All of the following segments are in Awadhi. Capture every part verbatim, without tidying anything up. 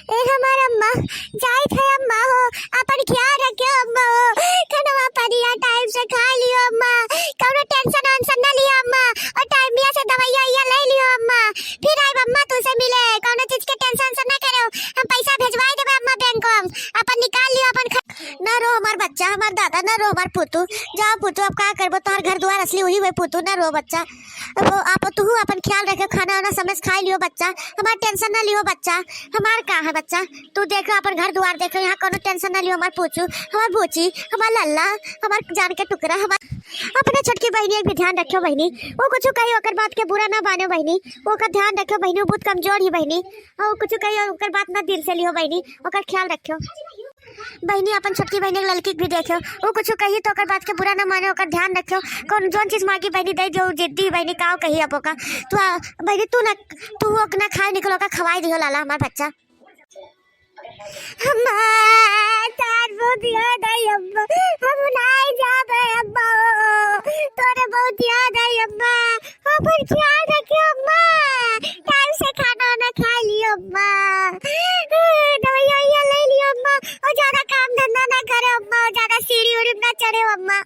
ए हमार अम्मा, जाइत है अम्मा हो, अपन ख्याल रखियो अम्मा हो, खानवा पनिया टाइम से खाइ लियो अम्मा, कउनो टेंशन वेंशन न लियो अम्मा, अउर टाइमिया से दवाइया उइया लइ लियो अम्मा, फिर आइब अम्मा तुसे मिले, कउनो चीज के टेंशन वेंशन न करेउ, हम पैसा भेजवाइ देबे अम्मा बैंक में, अपन निकाल लियो अपन ख-, न रो हमार बच्चा, हमार दादा, न रो हमार पुतू, जा पुतू, अब का करबो, तोहार घर दुआर असली उही हुए पुतू, न रो बच्चा। अब आप तुहू अपन ख्याल रखे, खाना वाना समय से खाइ लियो बच्चा, हमार टेंशन न लियो बच्चा, हमार का है बच्चा, तू देखो अपन घर दुआर देखो, यहाँ कउनो टेंशन न लियो, हमार पूछू, हमार बूची, हमार लल्ला, हमार जान के टुकड़ा, हमार अपने छोटकी बहिनी एक भी ध्यान रखियो बहिनी, वो कुछ कही ओकर बात के बुरा ना मानो बहिनी, ओकर ध्यान रखियो बहिनी, वो बहुत कमजोर ही बहिनी, अउर कुछ कही ओकर बात ना दिल से लियो बहिनी, ओकर ख्याल रखियो। बहिनी, अपन छोटकी बहिनी के ललकी के भी देखियो, उ कुछ कही तो ओकर बात के बुरा ना माने, ओकर ध्यान रखियो। कउन जउन चीज मांगी बहिनी दइ दियो, उ जिद्दी बहिनी, काव कही अब ओका। तू आ, बहिनी, तू ना, तू ओक ना खाए निकलो का खवाई दियो लाला हमार बच्चा। अम्मा, तार बहुत याद आई अम्मा, हम नाई जाबे अम्मा, तोरे बहुत याद आई अम्मा, अपन ख्याल रखियो अम्मा, टाइम से खाना वाना खाइ लियो अम्मा, दवाइया उइया लइ लियो अम्मा, अउर ज्यादा काम धंधा ना करे अम्मा, अउर ज्यादा सीढ़ी उड़ी ना चढ़े अम्मा।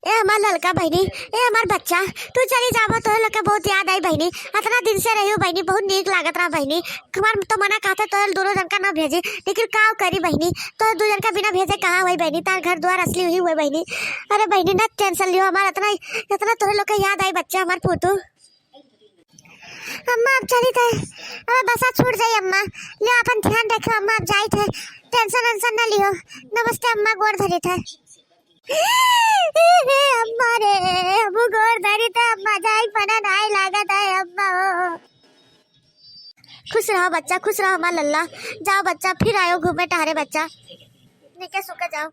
ए हमार ललका बहिनी, ए हमार बच्चा, तू चली जाबो, तोहे लोग के बहुत याद आई बहिनी, अतना दिन से रहियो बहिनी, बहुत नीक लागत रहा बहिनी, हमार तो मना कहता तोहे दोनों जन का ना भेजी, लेकिन काव करी बहिनी, तोहे दू जन का बिना भेजे कहाँ हुई बहिनी, तार घर दुआर असली उही हुए बहिनी। अरे बहिनी, ना टेंशन लियो हमार, अतना, अतना तोहे लोग के याद आई बच्चा, हमार पूतू। अम्मा, अब चलित है, अब बसा छूट जाई अम्मा। लियो, अपन ध्यान रखियो अम्मा, अब जाइत है, टेंशन वेंशन न लियो। नमस्ते अम्मा, गोड़ धरित है। अम्मा रे, हम गोड़ धरित है अम्मा, जाई पना नाई लागत है अम्मा। खुश रहो बच्चा, खुश रहो हमार लल्ला। जाओ बच्चा, फिर आयो घूमे टहरे बच्चा, निके सुके जाओ।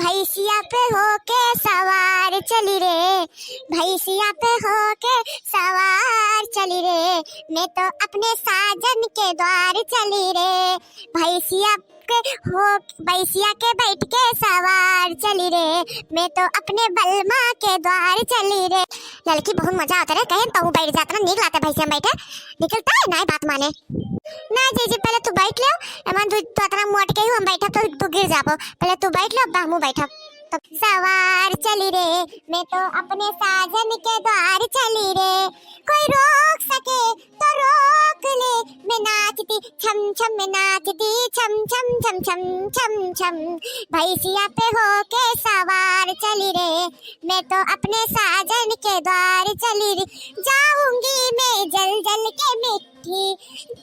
भैंसिया पे होके सवार चली रे, भैंसिया पे होके सवार चली रे, मैं तो अपने साजन के द्वार चली रे। भैंसिया के हो, भैंसिया के बैठ के सवार चली रे, मैं तो अपने बलमा के द्वार चली रे। ललकी बहुत मजा आवत रे, कहेन तहूँ बैठ जा, अतना नीक लागत भैंसिया में बैठे। निकलता है नाई बात माने। ना जीजी, पहले तू बैठ ले, एमन तू, तू अतना मोट के ही हम बैठब तो तू गिर जाबो। पहले तू बैठ ले, अब हमहूँ बैठब। तो सवार चली रे, मैं तो अपने साजन के द्वार चली रे। कोई रोक सके तो रोक ले, मैं नाचती छम छम, मैं नाचती छम छम छम छम छम छम। भैंसिया पे होके सवार चली रे, मैं तो अपने साजन के द्वार चली रे। जाऊंगी मैं जल जल के मिट्टी,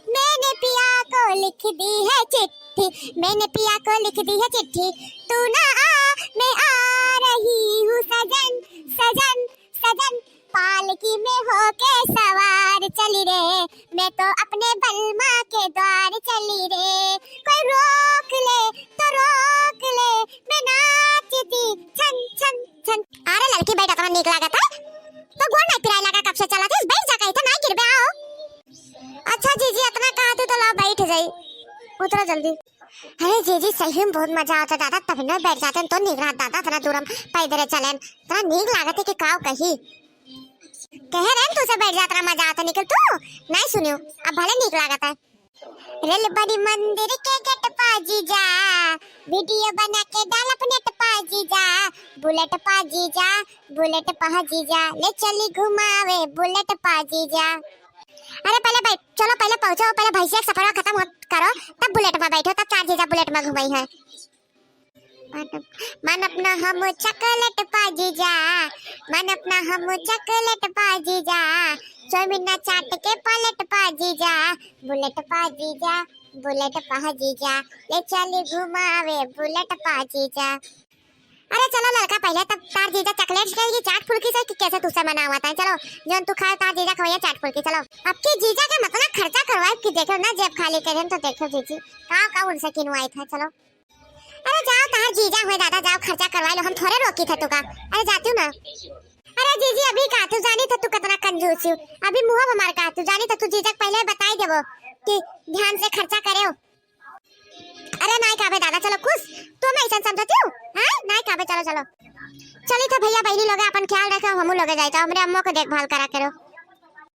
मैंने पिया को लिख दी है चिट्ठी, मैंने पिया को लिख दी है चिट्ठी। तू ना आ, मैं आ रही हूँ सजन, सजन, सजन। पालकी में होके सवार चली रे, मैं तो अपने बलमा के द्वार चली रे। कोई रोक ले तो रोक ले, मैं नाचती छन छन छन। अरे ललकी, बैठ, अतना नीक लागत है। तो गोड़ नाई पिराए लगा, कब से चलत है, बैठ जा, कहीं तो नाई गिरबे, आओ। अच्छा जीजी, अतना कहत हो तो लाओ बैठ जाई, उतरो जल्दी। अरे जीजी, सही में बहुत मजा आवत है दादा, तभी ना बैठ जाते हैं तो नीक रहत दादा, अतना दूर हम पैदल चलेन, अतना नीक लागत है कि काव कही। कहे रहे तुसे बैठ जा, अतना मजा आवत है, निकल तू, नाई सुनियो, अब भले नीक लागत है। रेल बनी मंदिर के गेट पा जीजा, वीडियो बना के डालब नेट पा जीजा, बुलेट पा जीजा, बुलेट पा जीजा, ले चली घुमावे बुलेट पा जीजा। अरे पहले बैठ, चलो पहले पहुँचो, पहले भैंसिया के सफरवा खत्म हो, करो, तब बुलेट में बैठो, तब चार जीजा बुलेट में घुमाई है। मन, मन अपना हम चॉकलेट पा जीजा, मन अपना हम चॉकलेट पा जीजा, चौमिन चाट के प्लेट पा जीजा, बुलेट पा जीजा, बुलेट पा जीजा, ले चली घुमावे बुलेट पा जीजा। अरे चलो ललका, पहले तब तार जीजा चॉकलेट के ही चाट फुल्की से कि कैसे तुसे मनावत है, चलो जौन तू खाए तार जीजा खवैया चाट फुल्की, चलो। अब की जीजा के मतलब खर्चा करवाए कि देखो ना, जेब खाली करें तो देखो जीजी का का उनसे किनवाई था, चलो। अरे जाओ, तहार जीजा हुए दादा, जाओ खर्चा करवा लो, हम थोड़े रोकी थे तुका। अरे जाती हूँ ना। अरे जीजी, अभी का तू जानी था तू कितना कंजूस हो, अभी मुँह हमार का तू जानी था तू जीजा के पहले बताई देबो कि ध्यान से खर्चा करे हो। अरे नाई का बे दादा, चलो खुश, तू मैं ऐसा समझती हूँ, हाँ नाई का बे, चलो चलो। चली तो भैया बहनी लोग अपन ख्याल रखो, हमू लोग जाए तो हमरे अम्मो को देखभाल करा करो।